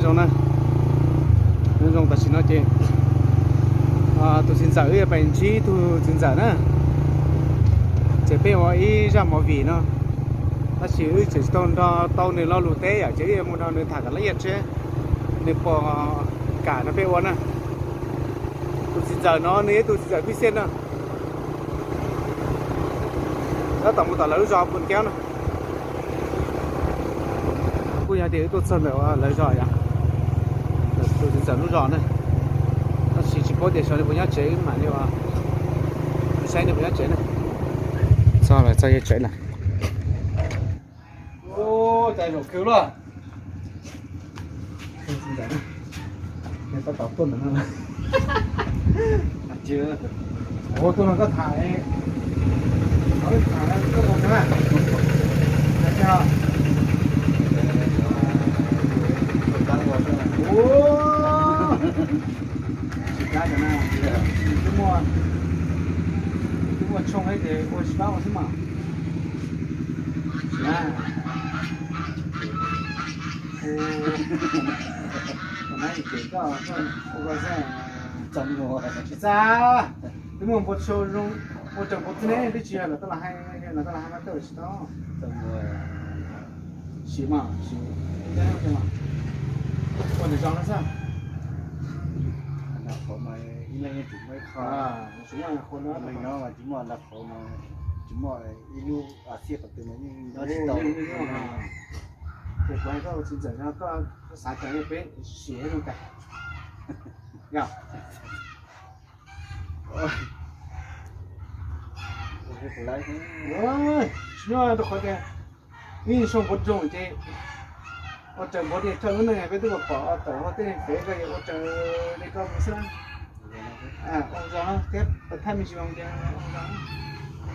Zoo na, zoo tam sim no ces tus txiv ntxawm wb yuav pais ntsib tus txiv ntxawm na, ces peb ua ib zaj movie no, tab sis wb tseem tsis tau nrog tau nws lo lus teb yom, ces wb yuav mus nrog nws tham kom laj iaj seb nws puas kam nrog peb ua na. Tus txiv ntxawm no nws yog tus txiv ntxawm Vij Xej na, tab tom mus tom lawv lub zos Phoos Kaub no. Kuj yog tias wb tuaj txog ntawm lawv zos yom, tus txiv ntxawm lub zos na, tab sis tsis paub tias xyov nws puas nyob tsev, wb mam li saib nws puas nyob tsev na. Txog lawm, txog yawg tsev lawm. Cai zaum khwv luaj. Tab tom tuaj ntawm no. Ua tuaj no koj tham, koj tham koj ua na. Tsis kab cov na, twb muaj, twb muaj tshooj ces ua tsis pab ua xwb mas. Tsis na, ua na ces koj ua koj xwb. Tsis txaj, twb muaj npua tsho zoo, ua raws npua txib ne twb tsis yog lawv tuaj los hais, lawv tuaj los hais mas tawm tsis tau. Sim mas sim, ua nws zoo no xwb. Ib leeg yeej tsis muaj ib qho, leej no mas tsis muaj nra qhauv no, tsis muaj ib lub a xij qhov twg mas yeej nyob tsis tau. Ces kuv hais koj ua txiv ntxawm no koj xav cov peb sim zoo tas yog. Tsis muaj rau qhov tias ib zoo npua zoo ces ua raws npua tias coj lub neej peb twb pom pom tawm hauv tej neeg pem koj yuav ua raws li koj mus xwb. Ua zoo thiab pab thaj me ntsis zoo tias ua zoo.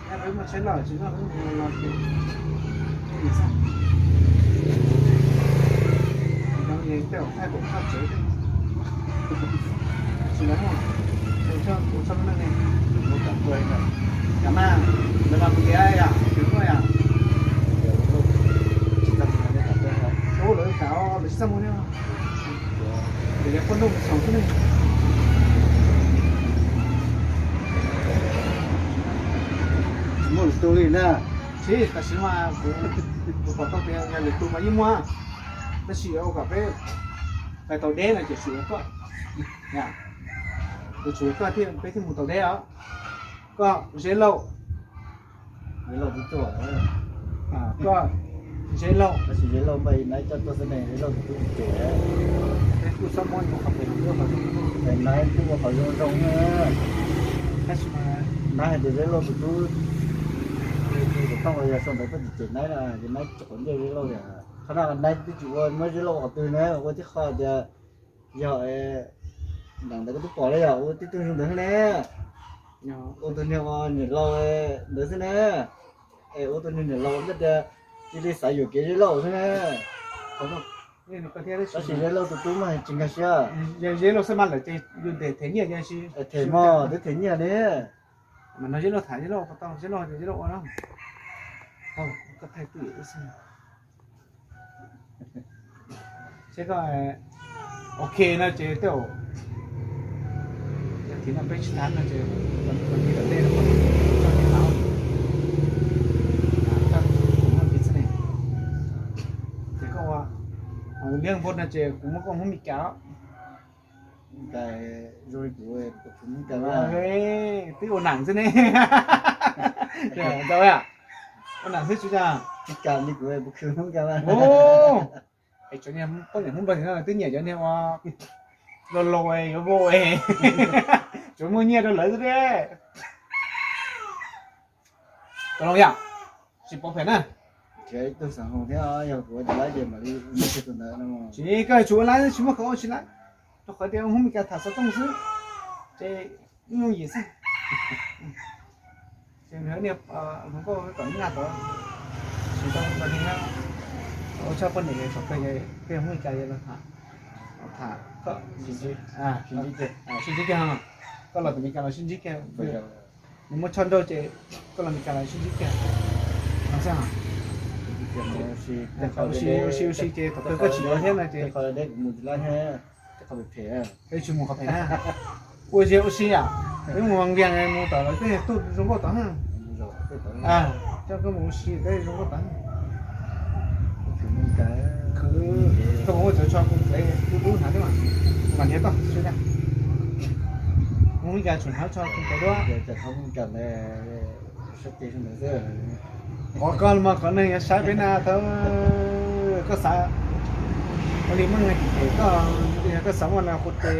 Peb muaj tsheb loj tsis noj peb mus los ces zoo xwb. Zoo li tej zaum thaij pem txoj tsev xwb. Tsis lawv, kuv txhob lub neej ne. Kam mas, lawv mas kuv tias yom, kuv tuaj yom. Ub, lawv kam lawv tsis txaj muag ne. Ces yog poj nrauj mus xyoo xwb ne. Tsis muaj lwm tus li na. Tsis, tam sim no mas kuv pom tau tias yog lwm tus mas yeej muaj, tab sis yuav ua kom peb pais tau deb no ces tsum yog koj. Kuv tsum yog koj thiaj peb thiaj mus tau deb os. Koj Zeb Lauj, Zeb Lauj tus tub, koj Zeb Lauj, tab sis Zeb Lauj npaj Naib coj tuaj xwb ne, Zeb Lauj tus tub cem. Peb kuj txhob muab qhov pem qhov ncauj qhov zoo, Naib twb ua qhov zoo zoo na. Tab sis mas Naib hais tias Zeb Lauj tus tub, tus tub tom qhov yog sau ntawv tuaj cem Naib na, ces Naib tsom qhov ncauj Zeb Lauj yom. Qhov no Naib twb tsis ua muab Zeb Lauj ua qhov twg na, ua tib qho tias yog nram ntawd koj twb pom li yom, ua tib tug zoo ntawd xwb ne. Ua tus niag uas niam laus ntawd xwb ne. Es ua tus niag niam laus nyob tias cia li xav yuam kev Zeb Lauj xwb ne. Tab sis Zeb Lauj tus tub mas tsis nkag siab. Zeb Lauj xwb mas lawm ces yus them nyiaj, them mos twb them nyiaj ne. Mas no Zeb Lauj tham Zeb Lauj, Zeb Lauj ua no. Koj thaij twj ywm xwb. Seb koj ok no ces tej zaum, yog tim no peb tsis tham no ces, ces koj ua liab npua no ces kuv muab koj hu Meskas. Zoo li kuv, twb ua nam xwb ne. Ua nam xwb tsis, Meskas li kuv, kuv khwv Hmoob Meskas. Es cov niag poj niam Hmoob Nplog no twb nyiam cov niag ua laus laus yuav vau, tsuas muaj nyiaj rau lawv xwb. Tau los yom, tsis pov phem na. Tsis, koj tsis ua laib, tsis muaj qhov ua tsis laib, rau qhov tias Hmoob Meskas tham xov tooj xwb, ces yooj yim xwb. Ces niag hluas nkauj tom Nyab Laj tod, tsis tau tau li na, ua tshaj poj niam txom peg, peb Hmoob Meskas los tham, tham, sib ntsib kiag, koj los tom Meskas los sib ntsib kiag. Nws muaj tsho nrauj ces koj los Meskas los sib ntsib kiag no xwb. Ua si ua si ces tom kawg koj tsis yuav thiab no ces, peb tsis mus qhov phem na. Ua ziag ua si yom, peb mus nkees mus tom lawv tej tuaj zoo nkauj tod. Coj koj mus ua si tej zoo nkauj tod. Khwv, koj ua txawv tso kuv dub dub hnav thiab mas, kuv mam nrhiav toj. Mus nkees tsum hnav tso kuv dub. Qhov koj los mas qhov neeg yuav saib peb na thawb. Koj xav ua li muaj neeg cem koj, koj xav muaj neeg qhuas tes,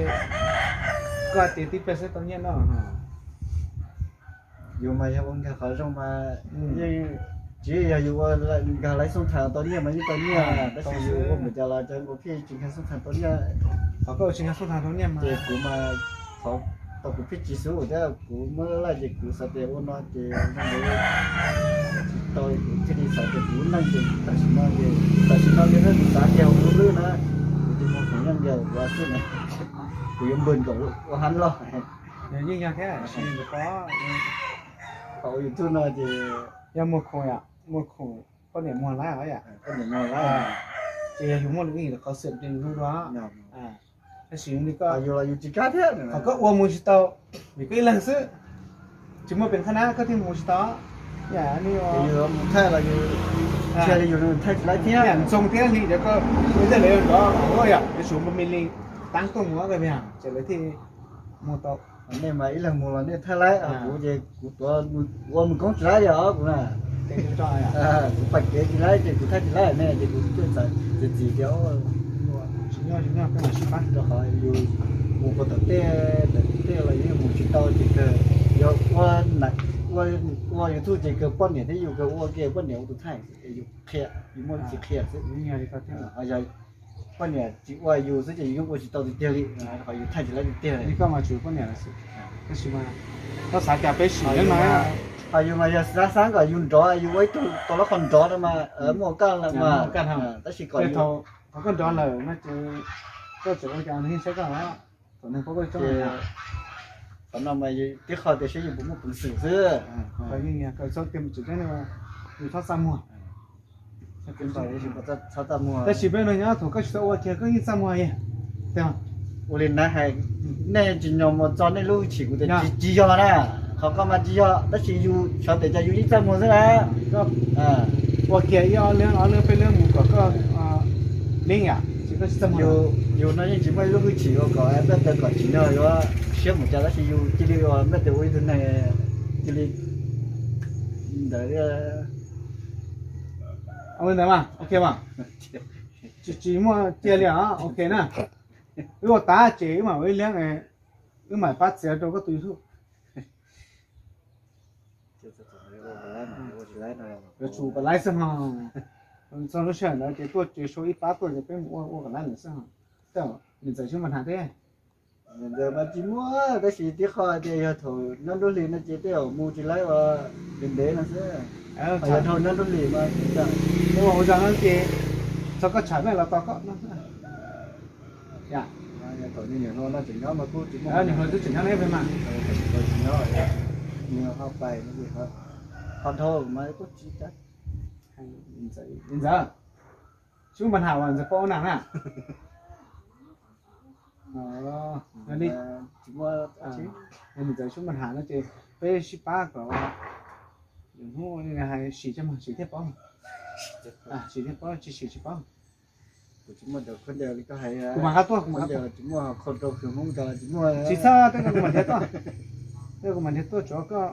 koj hais tias tib pliag xwb tau nyiaj no. Yus mas yog ua nkag qhov zoo mas yeej, tsis yog yus ua nkag laiv xooj thaas tau nyiaj mas yeej tau nyiaj, tab sis yus ua npaum cas los cov nkaus phij tsis nkag xooj thaas tau nyiaj. Qhov koj ua tsis nkag xooj thaas tau nyiaj mas ces kuv mas, qhov tau kuv phij tsis xub thiab kuv muab laj ces kuv xav tias ua no ces zoo nkauj tsis tau, kuv thiaj li xav tias kuv neej ces tam sim no ces, tam sim no ces kuv xav kiag ua lub lwb na, kuv tus mus khoom nyob ntias kuv xwb na, kuv yuav npws kom ua hab loj. Yog yeej yog thiab, qhov ua YouTube no ces yog muag khoom yom, muag khoom poj niam muag laib os yom. Ces yog yus muaj lwm qhov xwm ces yus hlub dua. Tab sis li koj, yus los yus tsis kam thiab, qhov koj ua mus tsis tau, vim koj ib leeg xwb, tsis muaj peem qhab nab koj thiaj mus tsis tau. Yus mus thaij los yus, tsis yog li yus thaij tsis laib thiab. Ntxoog thiab li cov koj ua ntej lawv nrov ua yom, yuav tsum npau me li tab tuaj mus koj, ces lawv thiaj mus tau. Nej mas ib leeg mus los nej thaij laib, kuv ces kuv tuav ua mus koob tsis laib li os kuv na. Kuv pam kev tsis laib ces kuv thaij tsis laib ne ces kuv thiaj txiav txim tias rau qhov yus mus puag tom tej, tom tej los yus mus tsis tau ces kawg, yog ua YouTube ces kawg poj niam thiab yus kawg ua ke, poj niam ua tus thaij es yus qhia, yus muaj txim qhia xwb. Yog poj niam tsis ua yus xwb ces yus yeej ua tsis tau tiag tiag li, qhov yus thaij tsis laib tiag tiag li. Koj mas tsuas poj niam lawm xwb, tab sis mas koj xav cas peb sim mas, yus mas yog xav xav kom yus nrov, yus ua ib tug tau lub qhov nrov no mas muaj kaj lawm mas, tab sis kom yus, qhov koj nrov lawm no ces koj tseem ua cas neeg saib koj, thaum neeg paub koj coob. Qhov no mas tib qho tias saib yus puas muaj peev xwm xwb. Yus txhob txaj muag, txhob txaj muag. Tab sis peb no nyob thaum koj tsis tau ua kiag koj yeej txaj muag. Ua li na hais, nej tsis nyog mus txog nej lub hwj chim kuv tias tsis yog na. Qhov koj mas tsis yog, tab sis yus xyov tias cas yus yeej txaj muag xwb na. Ua kiag ib ob leeg ob leeg peb leeg mus kom koj leeb yam, yus no yeej tsis muaj ib lub hwj chim ua kom npaj tes kom tsim nyog yuav siab mus cas, tab sis yus cia li ua npaj tes ua ib tug neeg cia li ntawd. Ua li ntawd mas ok mas. Tsis, tsis muaj cia li os, ok na. Wb ua tas ces wb mam ua ib leeg, wb mam pab txiav rau koj tus YouTube. Yuav tsum kom laib xwb ho. Txog lub sij hawm ntawd ces tuaj ces sau ib pab tuaj ces peb mus ua ua kom laib lawm xwb ho. Tej niam ntxawm Xyooj Npas Hnav teb, niam ntxawm mas tsis muaj, tab sis tib qho tias yog thaum nyob nruab hlis no ces tej zaum mus tsis laib ua ntev ntev no xwb. Yog dhau nyob nruab hlis mas ua ua zog no ces txog koj tsham mej los tos koj no. Thaum niam hluas no tseem nyob mas kuj tsis muaj, niam hluas twb tseem nyob ne peb mas, tseem nyob, nws ho pais no ces ho dhau mas kuj tsis, ntxawm, Xyooj Npas Hnav uas ntxawm poj ua nam na. Yog li, yog niam ntxawm Xyooj Npas Hnav no ces peb sib pab kom hnub hais sim coj mus sim thiaj paub, sim thiaj paub, tsis sim tsis paub. Kuv tsis muaj, kuv mam nqa tuaj, kuv mam nqa tuaj, tsis muaj, tsis txhob, tej no kuv mam nrhiav tuaj, tej kuv mam nrhiav tuaj tsuav koj.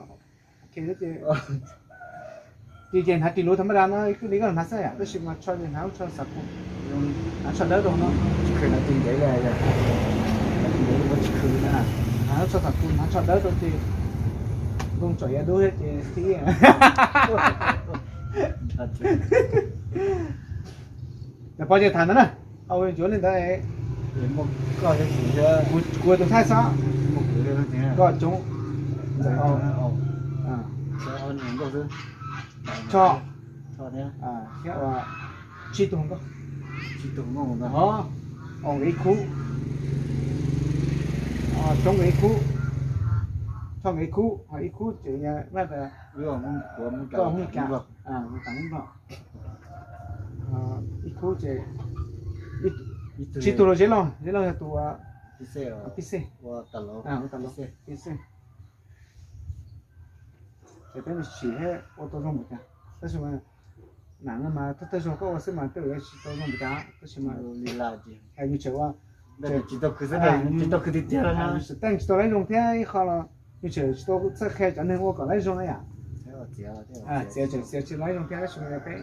Ces ces hnav ris luv tham maj da no ib li koj hnav xwb yom, tab sis mas tsho ces hnav lub tsho xav pum, hnav tsho dawb rau no. Tsis khwv hnav ris ntev li, hnav ris ntev li tsis khwv na. Hnav lub tsho xav pum, hnav tsho dawb rau ces ntoo tsom yav dub thiab ces thib ib. Ces pov ces tham ntawd na, au yuav li ntawd. Kuv tus thaij xwb, koj coob. Tsho, thiab ua tsib tug nkauj, o, nkawd ib khub, coob nkawd ib khub, tsho nkawd ib khub, ho ib khub ces, koj hu cas, mus tas Hmoob Nplog. Kuv ces tsib tug los Zeb Lauj, Zeb Lauj yog tus pib xej, ua tas los pib xej. Ces peb mus sim thiab ua tau zoo npaum cas, tab sis mas nam no mas thawj thawj zaug koj ua xwb mas tej zaum yuav tsis tau zoo npaum cas, tab sis mas hais nws tseem ua, tsis tau khwv xwb, tsis tau khwv tiag tiag, tsis tau laib zoo thiab ib qho los nws tseem tsis tau txawj qhia cov neeg ua kom laib zoo na yom. Txiav tseem txiav tsis laib zoo thiab, tab sis mas peb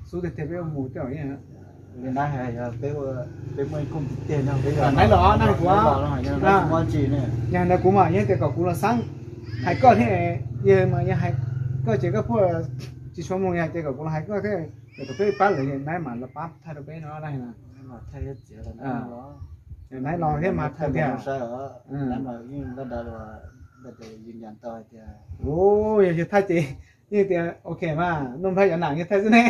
xub tiag tiag peb ua mus tej zaum yeej Li na, peb muaj ib koog tiag tiag no, peb yog nais los na kuv, yog hais ntawd kuv mas yog tias kom kuv los xaab hais koj thiab, yog mas yog hais koj ces koj puaj tsis tshua mus, yog hais tias kom kuv los hais koj thiab, kom peb pab lawm nais mas los pab thaij rau peb no na. Nais los thiab mas thaij tiag. Yog yog thaij ces yeej tias ok mas Nuj Nplhaib cov nam yeej thaij xwb ne.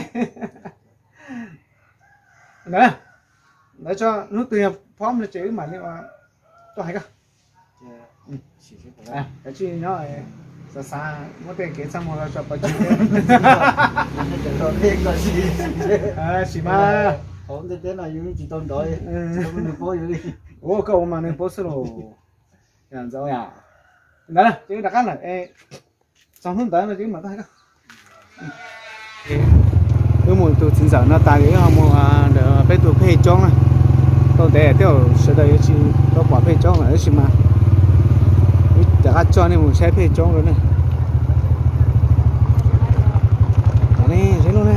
Ntawd, lawv tso hnub twg yog phob no ces wb mam li tuaj hais koj. Kav tsij nyob, xav xav muab tej kev txaj muag los tso pov tseg. Sim mas, ua koj ua mas neeg paub xwb los. Ntxawm, ntawd ces wb rov qab lawm, txog hnub ntawd no ces wb mam tuaj hais koj. Wb mus tus txiv ntxawm no tas ces wb ho mus ntawm peb tus phej coob na. Tau ntev thiab sawv daws yuav tsis tau pom phej coob lawm tab sis mas wb rov qab coj nej mus saib phej coob lawm ne. Tom ne, saib lub ne.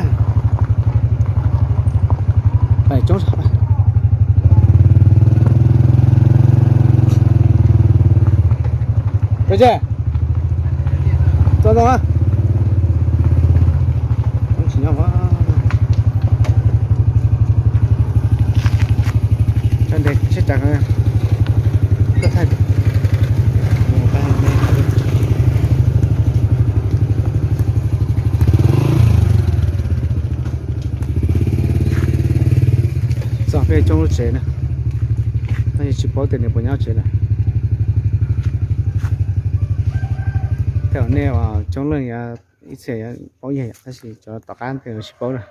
Pem coob. Koj tsis tau zoo a. Tsis nyob, tso ntes siab tas. Txog peb coob lub tsev na, tab sis tsis paub tias nws puas nyob tsev lawm. Tej zaum nej coob leej yuav ib txhia yuav paub yog, tab sis cov tom qab tej tsis paub na.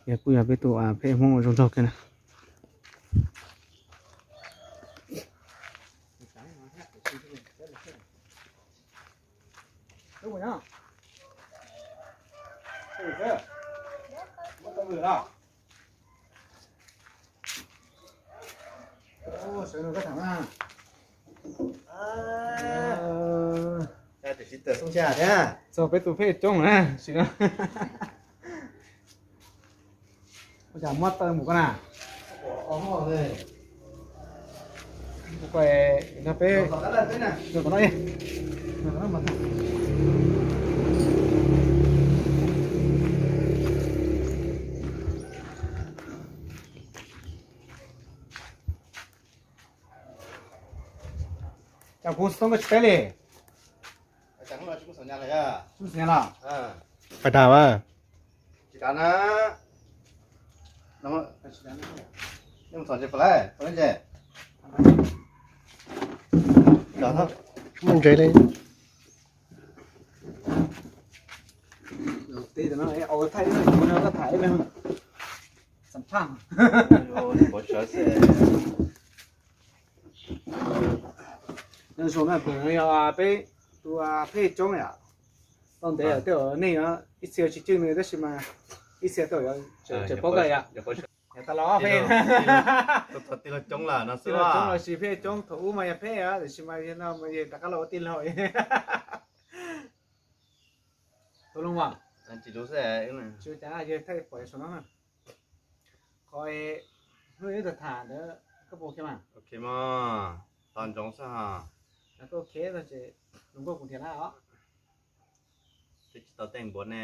Yog kuj yog peb tus peb Hmoob zoo nraug kiag na. Txog peb tus phej coob na, sim no. Ua cas muab taw mus koj na? Ua no peb, no tom no, no tom no mas. Cas kuv xov tooj koj tsis teb li? Tsis mus xav nyas los? Pais dag mas. Muaj ntses li. Zoo na, peb tus phej coob yom. Tau ntev tej zaum nej yuav ib txhia tsis cwj nws tab sis mas ib txhia tej zaum tseem paub koj yom. Yog tas los phej, tij laug coob los sis phej coob, thaum ub mas yog phej tiam sis mas yog no mas yog rov qab los ua tij laug. Tus loo as, tsis ua cas, yog thaij pom saum no. Qhov hnub ib tag tham ntawd koj puas ok mas? Tos ntsoov xwb hos. Koj ok no ces lus nkauj kuv nrhiav na os. Twb tsis tau teej npuav ne.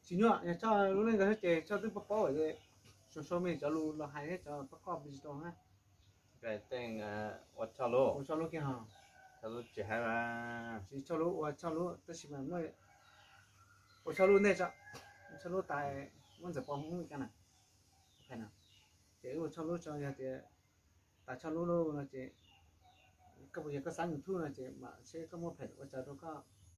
Tsis nyuaj, yog Tshoj lub neej ntawd ces Tshoj twb paub paub ces sau sau me cov lus los hais thiab cov pab koj digital na. Teej ua Tshoj lub, ua Tshoj lub kiag hos. Tshoj lub tsis hais, tsis Tshoj lub ua Tshoj lub tab sis mas ua Tshoj lub ntej tso, Tshoj lub tas muab Ntxawm Pov Hmoob li cas na. Ces wb ua Tshoj lub tso, yog tias tas Tshoj lub no ces koj puas yog koj xav YouTube no ces mam seb koj muaj phem ua cas rau koj.